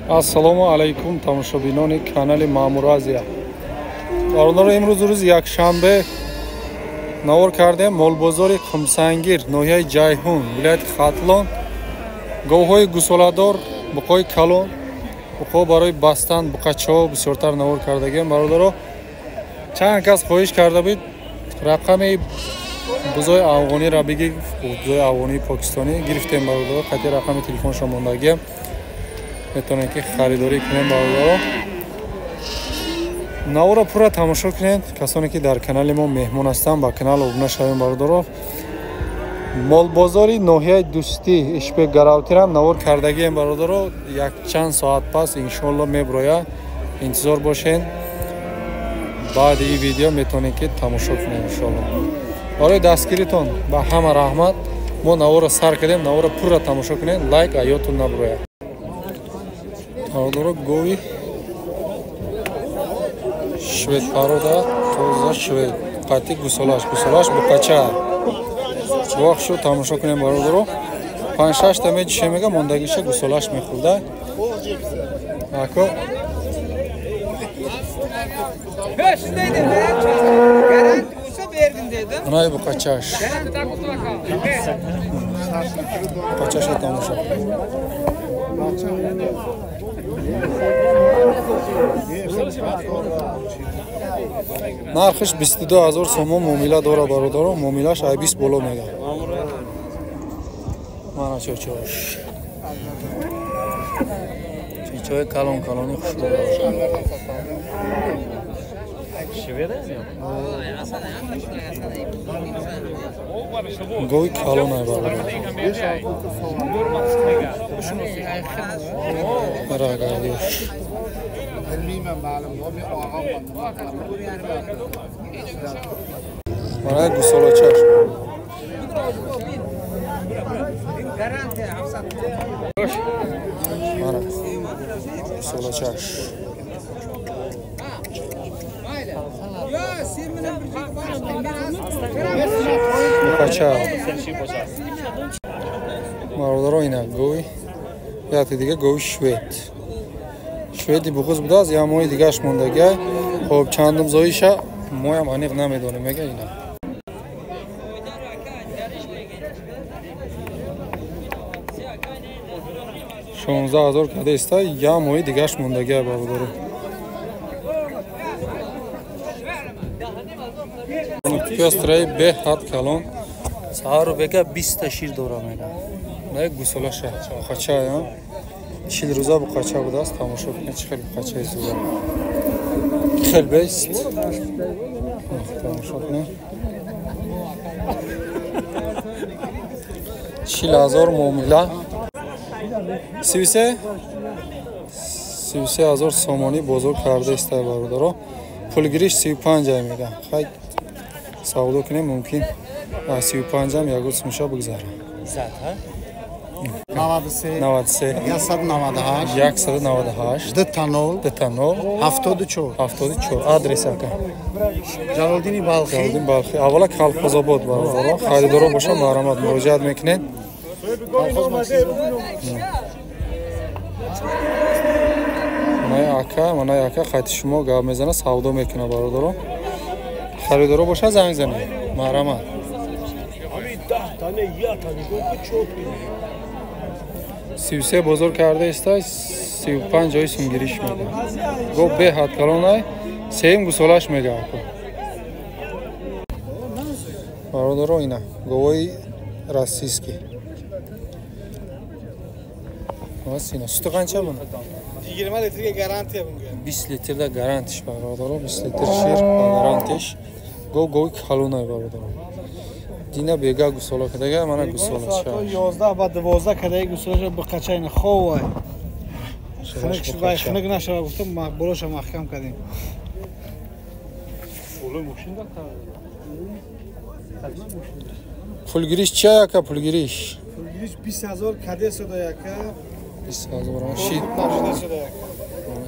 Ассалому алайкум тамошобинони канали Маъмур Азия. Бародаро, имрӯз рӯзи якшанбе навор кардем молбозори Қумсангир, ноҳияи Ҷайҳун, вилояти Хатлон. Говҳои гусоладор, буқои калон, буқо барои бастан, буқачаҳо бисёртар навор кардагем. Бародаро, чанд кас хоҳиш карда буд рақами бузои афғониро бигӣ, бузои афғонии покистонӣ гирифтем. Бародаро, қати рақами телефоншон мондагием, метавонед ки харидорӣ кунем. Бародаро, наворро пурра тамошо кунед. Касоне ки дар канали мо меҳмон ҳастанд, ба канал обуна шавем. Бародаро, молбозори ноҳияи Дӯстӣ Ишбек Гаравтирам навор кардагием. Бародаро, якчанд соат пас иншоалло меброяд, интизор бошед. Баъди ин видео метавонед ки тамошо кунед иншоалло. Барои дастгиритон ба ҳама раҳмат. Мо наворро сар кардем, наворро пурра тамошо кунед, лайк аётон наброяд. Бародаро, гови швед парода, тоза швед, қати гусолаш, гусолаш буқача. Вақт шуд тамошо кунем. Бародаро, 5-6 та мечише, мега мондагиша гусолаш мехӯрда. Ако Анай буқачаш. Буқачаша тамошо кунем. Нархиш 22 000 сомон муомила дора. Бародаро, муомилаш ай 20 боло мега. Мана чочош. Чочои калон калони хушрӯ. Гови калон ай, бародар. Рагадиш. Мана гусолачаш. Мана гусолачаш. Буқача. Бародаро, ина гови яке дига, гови швед. Шведи буғуз будааст, як моҳи дигаш мондагиай. Хоб, чандум зоиша моям аниқ намедонем, мега ина. 16 000 када иста, як моҳи дигаш мондагиай, бародаро. Пёстраи беҳад калон, саҳару бега 20 та шир дора, мега. На гусолаша, буқача, 40 рӯза буқача будааст. Тамошо кунед, чӣ хел буқачаи зӯра. Хел бест. Тамошо кунед. 40 000 муомила. 33 33 000 сомонӣ бозор карда истай, бародаро. Пулгириш 35 ай мега. Хай, савдо кунем, мумкин 35 ам ягон сумша бигзара. 93 93 198 198 2 0 2 0 74. 74. Адрес, ака? Ҷалолиддини Балхӣ. Ҷалолиддин Балхӣ, аввала Колхозобод. Бародаро, харидоро боша, марҳамат, муроҷиат мекунед. Манаи ака, манаи ака қайти шумо гап мезана, савдо мекуна. Бародаро, харидоро боша, занг занед, марҳамат. 33 бозор карда иста, 35 ҷои сумгириш мега. Го беҳад калонай, сеюм гусолаш мега, ака. Бародаро, ина говои российский. Ина сути қанча мона? 20 литрга гарантия bunga. 20 литрда гарантиш, бародаро, 20 литр шир гарантиш. Гов, гови калонай, бародаро. Дина бега гусола кадага, мана гусола. 11 ба 12 кадаги гусолаша, буқачайна ховай. Хунук нашава гуфтам, болоша маҳкам кардем. Пулгириш чия, ака, пулгириш? Пулгириш 20 000 каде сода, яка. 20 000 шид.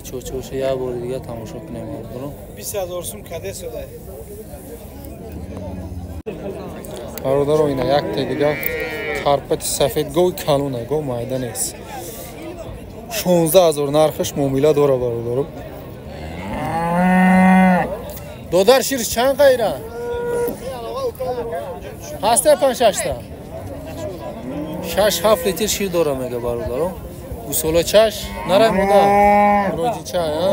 Чочоша як бори дига тамошо кунем, бародаро. 20 000 сум каде сода. Бародаро, ина якта дига карпати сафед, гови калона, гов майда нест. 16 000 нархаш муомила дора бародаро. Додар ширш чанд қайра? Ҳаста панҷ шашта? 6-7 литр шир дора мега бародаро. Гусолачаш нарай мода. Муроҷинча, а?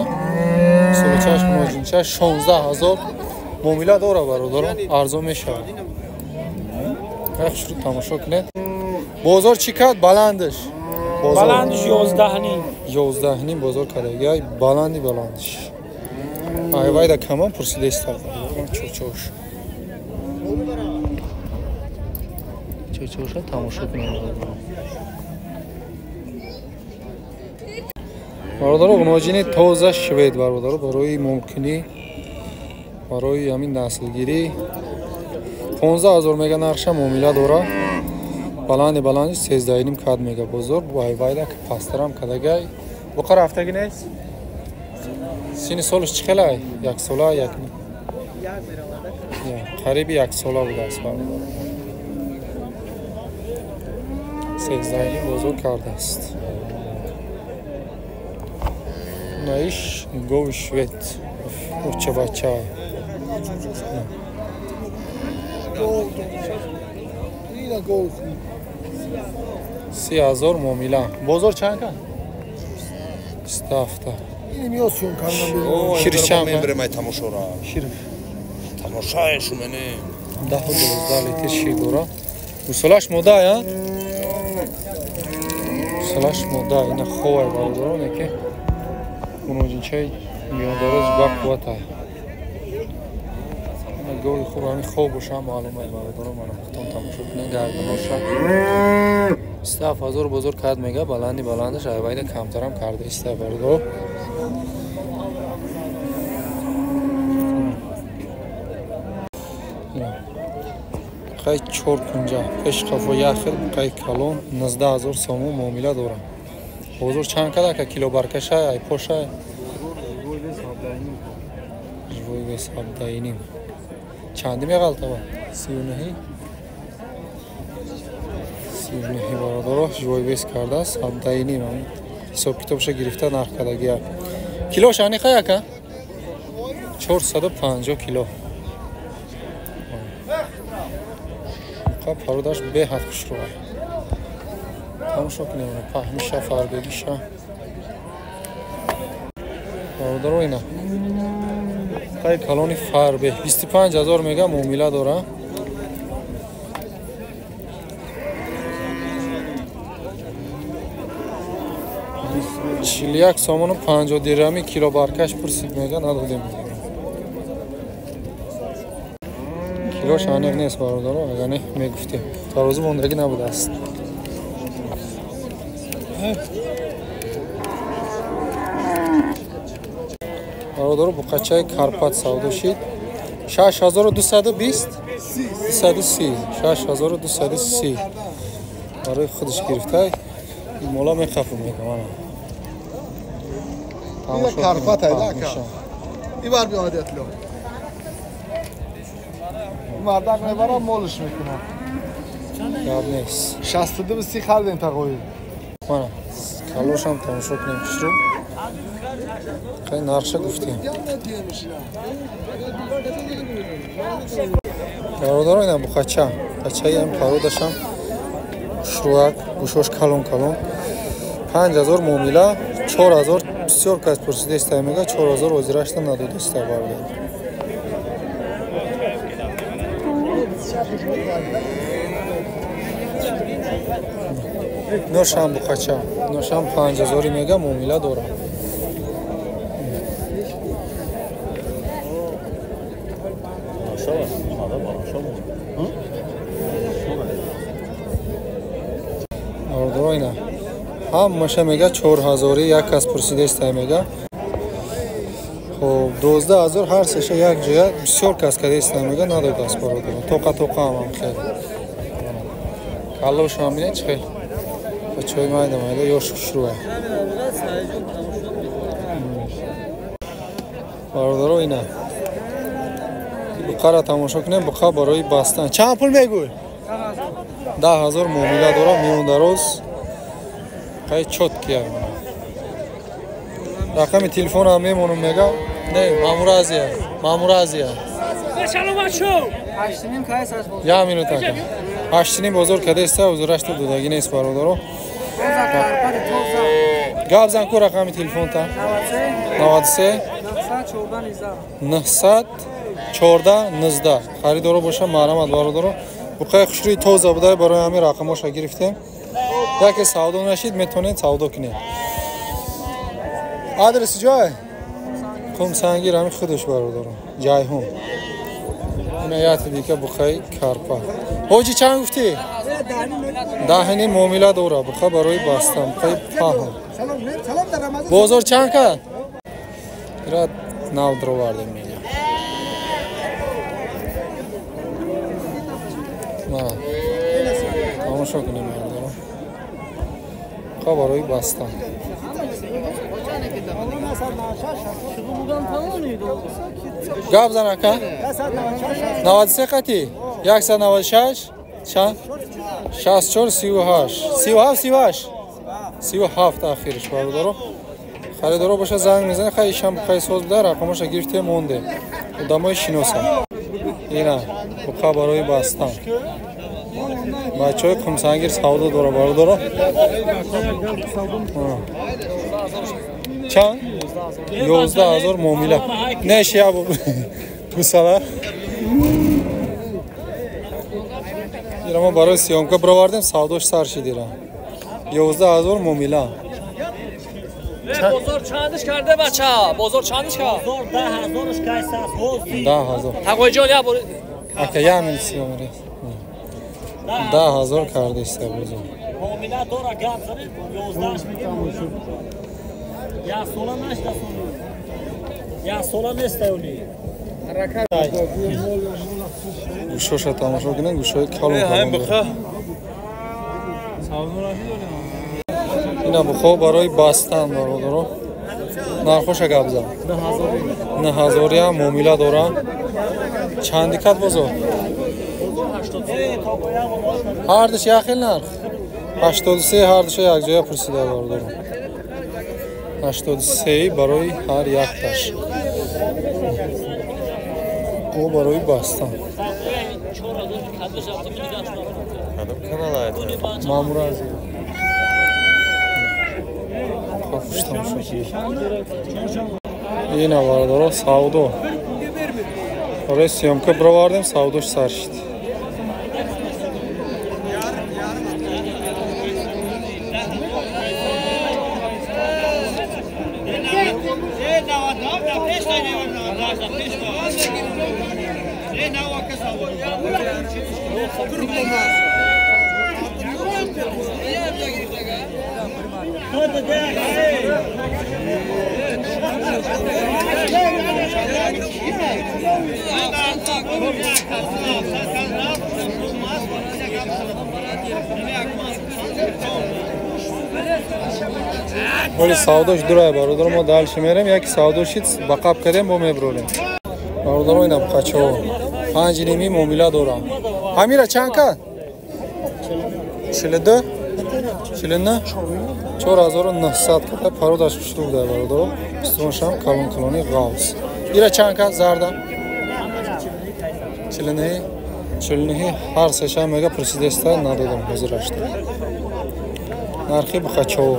Гусолачаш муроҷинча 16 000 муомила дора бародаро, арзон мешавад. Хушрӯ тамошо кунед. Бозор чӣ кард? Баландаш. Баландаш 11.5. 11.5 бозор кардагиай, баланди баландаш. Айвайда камон пурсидеста. Чочош. Чочоша тамошо кунед. Бародаро, ғуноҷини тоза швед бародаро, барои мумкинӣ, барои ҳамин наслгирӣ 15 000 мега нархша муомила дора. Баланди баланди 13.5 кад мега бозор, вайвайда пастарам кадагай. Буқа рафтагӣ нест? Сини солаш чӣ хелай? Як сола, як қариби як сола будааст бародаро. 13.5 бозор кардааст. Наиш гови швед. Уча бача. 30 000 муомила. Бозор чанд кад? 27. Шириш чанд? Шир. 10-12 литр шир дора. Гусолаш мода, я? Гусолаш мода. Ина ховай бародарон, яке муроҷинчаи миёндароз ба қуввата. Гови хуб, ҳамин хоб боша маълумай бародарон, мана худтон тамошо кунед гарданоша. 27 000 бозор кард мега, баланди баландаш айвайда камтарам карда иста бародарон. Қай чор кунҷа пеш қафо як хел қай калон 19 000 сомон муомила дорам. Бозор чанд кад ака кило баркашай, айпошай? Живой вес 17.5. Чанди меғалтава? 39? 39 бародаро, живой вес кардааст, 17.5. Ҳисоб китобша гирифта нарх кардагия. Килош аниқа яка? 450 кило. Буқа пародаш беҳад хушрӯа. Тамошо кунем, паҳмиша, фарбегиша. Бародаро, ина. Қай калони фарбе 25 000 мега муомила дора. 41 сомону 50 дирҳами кило баркаш пурсид мега, надодем. Килош аниқ нест бародаро, агар не мегуфтем. Тарозу мондагӣ набудааст. Бародаро, буқачаи Карпат савдо шид 6220, 230, 6230 барои худаш гирифта. Мола мехафу мега мана. Карпат айда. Ибар биёд ятло. Мардак мебарам молш мекунам. Гап нест. 62 30 хардем тағои. Мана калошам тамошо кунем хушрӯ. Қай нархша гуфтем. Бародаро, ина буқача. Бачаи ҳам пародашам хушрӯак, гӯшош калон калон. 5000 муомила, 4000 бисёр кас пурсидаиста мега, 4000 ҳозирашта надодаиста бародар. Ношам буқача, ношам 5000 мега муомила дорам. Бародаро, ина ҳамаша мега 4000, як кас пурсидаиста мега. Хоб, 12 000 ҳар сеша як ҷоя бисёр кас кадаиста мега, надодааст бародаро. Тоқа тоқа ҳамам хел. Каллошам бинед чӣ хел. Бачаҳои майда майда ёш хушрӯя. Бародаро, ина буқара тамошо кунем, буқа барои бастан. Чанд пул мегӯй? 10 000 муомила дора, миёндароз. Қай чёткий. Рақами телефонам мемонам мега. Не, Мамуразия. Мамуразия. Я минут ака. 8.5 бозор кадеста, узурашта додаги нест бародаро. Гап зан ку рақами телефонта. 93 914 19. Харидоро боша маҳрамат бародаро. Буқаи хушрӯи тоза буда, барои ҳамин рақамоша гирифтем. Яке савдо нашид, метавонед савдо кунед. Адреси ҷой? Қумсангир ҳамин худаш бародаро. Ҷайҳун. Ина яти дика буқаи карпа. Ҳоҷи чанд гуфтӣ? 10.5 муомила дора. Буқа барои бастан, буқаи паҳн. Бозор чанд кард? Ира нав дровардем мега. Тамошо кунем бародаро. Буқа барои бастан. Гап зан ака? 93 қати? 196 чанд? 64 38 37 38 37 ахирш бародаро. Харидоро боша занг мезанед, хай ишам буқаи соз буда, рақамоша гирифте монде. Одамои шиноса. Ина буқа барои бастан. Бачаҳои Қумсангир савдо дора бародаро. Чанд? 11,000 муомила. Не шия гусала. Ира мо барои съёмка бировардем, савдош сар шид ира. 11,000 муомила. Бозор чандиш карда бача? Бозор чандиш кард? Бозор 10,000-ш кайса аст. 10,000. Тақои ҷон я бор. Ака я мил съёмре. 10,000 кардиста бозор. Муомила дора гап занед, 11-ш мегем. Я сола нашда соли. Я сола неста ули. Гӯшоша тамошо кунед, гӯшои калон калон. Ина бухо барои бастан бародаро. Нархоша гап зан. 9,000 муомила дора. Чанди кат бозор? Ҳардуш як хел нарх. 83 ҳардуша якҷоя пурсида бародаро. 83 барои ҳар якташ. О барои бастан. Мамуразия. Ина бародаро савдо. Барои съёмка бировардем, савдош сар шид. Оли савдош дурай бародаро, мо дальше мерем, яки савдошид ба қаб кардем, бо меброрем. Бародаро ина бухачо 5.5 муомила дорам. Ҳамира чанд кад? 42 49 4900 када пародаш хушрӯ буда бародаро. Пистоншам калон калони ғавз. Ира чанд кад зарда? 49 49 ҳар сеша мега пурсидеста надодам ҳозирашта. Нархи бухачо.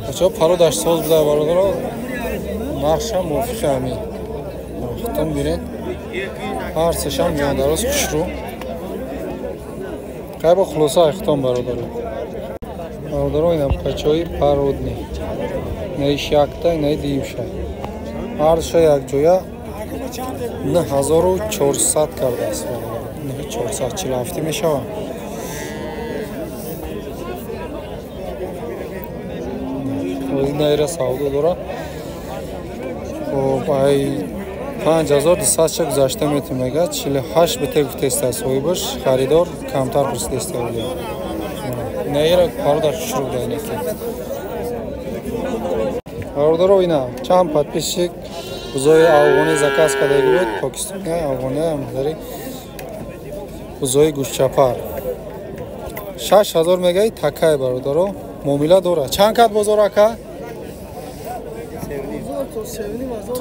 Бачаҳо пародаш соз буда бародаро. Нархшам мувофиқи ҳамин. Худтон биред. Ҳар сешам ҷондароз хушрӯ. Қайбо хулоса айхтон бародаро. Бародаро ина бухачои пародни. Наиш якта, наи дуюмша. Ҳарша якҷоя 9400 кардааст бародаро. 9447 мешавад. Наира савдо дора. Хоб ай 5200 гузашта метем мега 48 бите гуфтеста соҳибаш харидор камтар пурсидеста буд. Наира пародаш шурӯъ буда инаки. Бародаро ина чанд подписчик бузои афғонӣ заказ кардаги буд, покистони афғонӣ ҳамдари бузои гӯштчапар. 6000 мегаи такай бародаро. Муомила дора. Чанд кат бозор ака? То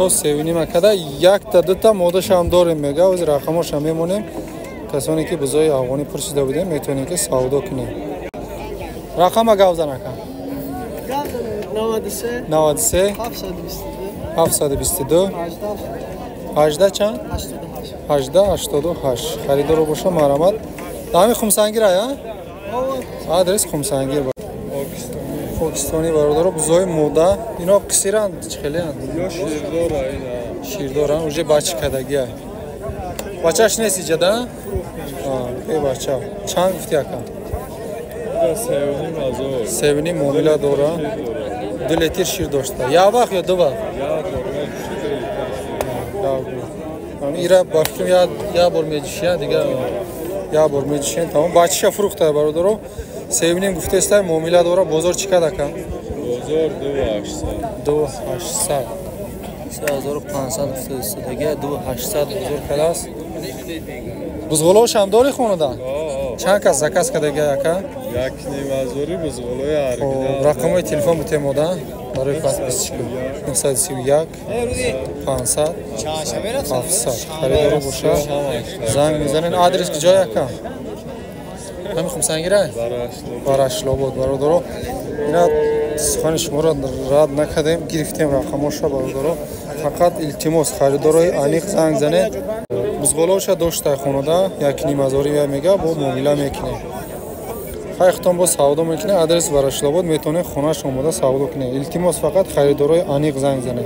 3.5 када якта дута модашам дорем мега, ози рақамошам мемонем. Касоне ки бузои афғонӣ пурсида будем, метавонем ки савдо кунем. Рақама гап зан ака. 93 722 18 чанд? 18 88. Харидоро боша марҳамат. Ҳами Хумсангир ая? Адрес Хумсангир. Покистони бародаро бузои мода. Ино қисиранд, чӣ хелеанд? Ширдоранд, уже бача кадагия. Бачаш нест иҷа да? Э бача. Чанд гуфти ака? 3.5 муомила дора. 2 литр шир дошта. Як вақт ё ду вақт? Ира ба фикрам як бор меҷӯшиян, дигар як бор меҷӯшиян, тамом. Бачаша фурӯхта бародаро. 3.5 гуфтестай, муомила дора. Бозор чӣ кад ака? Бозор 2.800. 2.800. 3500 гуфтеста, дигар 2.800 бозор кадааст. Бузғолош ҳам дори хонада? Чанд кас заказ кардага ака? 1.5 ҳазори бузғолои оригинал. Рақамҳои телефон бутем ода барои подписчико. 931 500 700. Харидоро боша занг мезанен. Адрес куҷое ака? Ҳами Хумсангира? Барашлобод бародаро. Ина сухани шуморо рад накардем, гирифтем рақамоша бародаро. Фақат илтимос, харидорои аниқ занг занед. Бузғолоша дошта хонада 1.5 ҳазори мега, бо муомила мекунем. Хайхтон бо савдо мекунем. Адрес Барашлобод, метавонед хонаш омода савдо кунед. Илтимос, фақат харидорои аниқ занг занед.